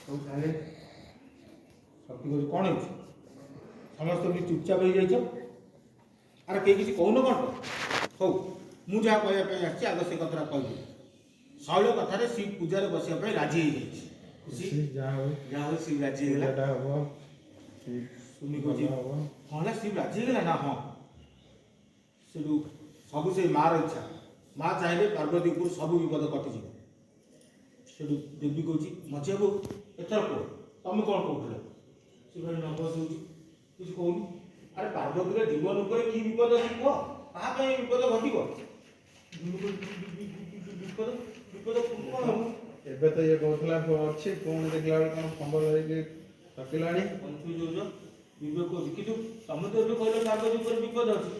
ସବୁ ସାଇଲେଣ୍ଟ। ଶକ୍ତି କହୁଛି, କ'ଣ ହେଇଛି? ସମସ୍ତେ ଏମିତି ଚୁପଚାପ ହେଇଯାଇଛ। ଆରେ, କେହି କିଛି କହୁନ କ'ଣ ତ? ହଉ, ମୁଁ ଯାହା କହିବା ପାଇଁ ଆସିଛି, ଆଗ ସେ କଥାଟା କହିବି। ଶୈଳ କଥାରେ ଶିବ ପୂଜାରେ ବସିବା ପାଇଁ ରାଜି ହେଇଯାଇଛି। ଖୁସି? ଖୁସି, ଯାହା ହଉ। ଯାହା ହଉ, ଶିବ ରାଜି ହେଇଗଲା। ପୂଜାଟା ହବ। ସୁମି ଭଲ କହୁଛି, ହବ। ହଁ ନା, ଶିବ ରାଜି ହେଇଗଲା ନା? ହଁ। ସେଠୁ ସବୁ ସେଇ ମାର ଇଚ୍ଛା। ମା ଚାହିଁଲେ ପାର୍ବତୀ ଉପରୁ ସବୁ ବିପଦ କଟିଯିବ। ସେଠୁ ଦେବୀ କହୁଛି, ମଝିଆ ବୋଉ, ଏଥର କୁହ, ତମେ କ'ଣ କହୁଥିଲ? ସେ ଭାରି ନର୍ଭସ୍ ହେଉଛି, କିଛି କହୁନି। ଆରେ, ପାର୍ବତୀର ଜୀବନ ଉପରେ କି ବିପଦ ଅଛି କୁହ। କାହା ପାଇଁ ବିପଦ ଘଟିବ? ବିପଦ, ବିପଦ କ'ଣ ହବ? ଏବେ ତ ଇଏ କହୁଥିଲା ଅଛି, ପୁଣି ଦେଖିଲା ବେଳକୁ କ'ଣ ଫମ୍ବଲ ହେଇକି ଥକିଲାଣି। କନଫ୍ୟୁଜ୍ ହଉଛ। ବିବେକ କହୁଛି, କିନ୍ତୁ ତମେ ତ ଏବେ କହିଲ ପାର୍ବତୀ ଉପରେ ବିପଦ ଅଛି।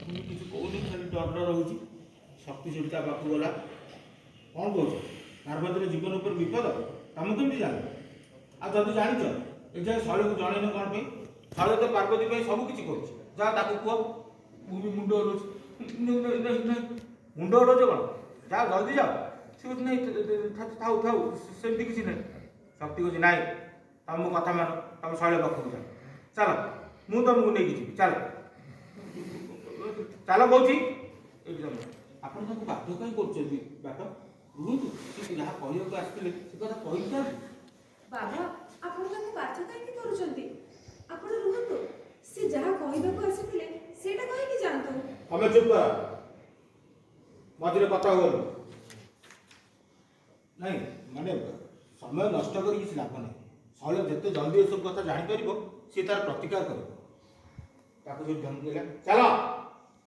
ମୁଁ କିଛି କହୁନି, ଖାଲି ଡର ଡର ହେଉଛି। ଶକ୍ତି ସେଠି ତା ପାଖକୁ ଗଲା। କ'ଣ କହୁଛ? ପାର୍ବତୀର ଜୀବନ ଉପରେ ବିପଦ, ତମେ କେମିତି ଜାଣିଲ? ଆଉ ଯଦି ଜାଣିଛ, ଏ ଯାଏ ଶୈଳକୁ ଜଣେଇନ କ'ଣ ପାଇଁ? ଶୈଳ ତ ପାର୍ବତୀ ପାଇଁ ସବୁ କିଛି କରୁଛି। ଯା, ତାକୁ କୁହ। ମୁଁ ବି ମୁଣ୍ଡ ହଲଉଛି। ନାଇଁ, ନାଇଁ, ନାଇଁ। ମୁଣ୍ଡ ହଲଉଛ କ'ଣ? ଯାଅ, ଜଲ୍ଦି ଯାଅ। ସେ କହୁଛି, ନାଇଁ, ଥାଉ ଥାଉ, ସେମିତି କିଛି ନାହିଁ। ଶକ୍ତି କହୁଛି, ନାଇଁ, ତମ କଥା ମାନ, ତମ ଶୈଳ ପାଖକୁ ଯାଅ। ଚାଲ, ମୁଁ ତମକୁ ନେଇକି ଯିବି। ଚାଲ, ଚାଲ କହୁଛି। ଏଇଠି ତମେ, ଆପଣ ତାକୁ ବାଧ୍ୟ କାହିଁ କରୁଛନ୍ତି ବାପା? ରୁହନ୍ତୁ, ସେ ଯାହା କହିବାକୁ ଆସିଥିଲେ ସେ କଥା କହିକି ଯାଆନ୍ତୁ। ବାବା, ଆପଣ ତାଙ୍କୁ ବାଧ୍ୟ କାହିଁକି କରୁଛନ୍ତି? ଆପଣ ରୁହନ୍ତୁ, ସେ ଯାହା କହିବାକୁ ଆସିଥିଲେ ସେଇଟା କହିକି ଯାଆନ୍ତୁ। ତମେ ଚୁପ୍ କର, ମଝିରେ କଥା ହୁଅନି। ନାଇଁ, ମାନେ ସମୟ ନଷ୍ଟ କରି କିଛି ଲାଭ ନାହିଁ। ଶୈଳ ଯେତେ ଜଲ୍ଦି ଏସବୁ କଥା ଜାଣିପାରିବ, ସିଏ ତାର ପ୍ରତିକାର କରିବ। ତାକୁ ସେଠି ଧମକେଇଲା, ଚାଲ।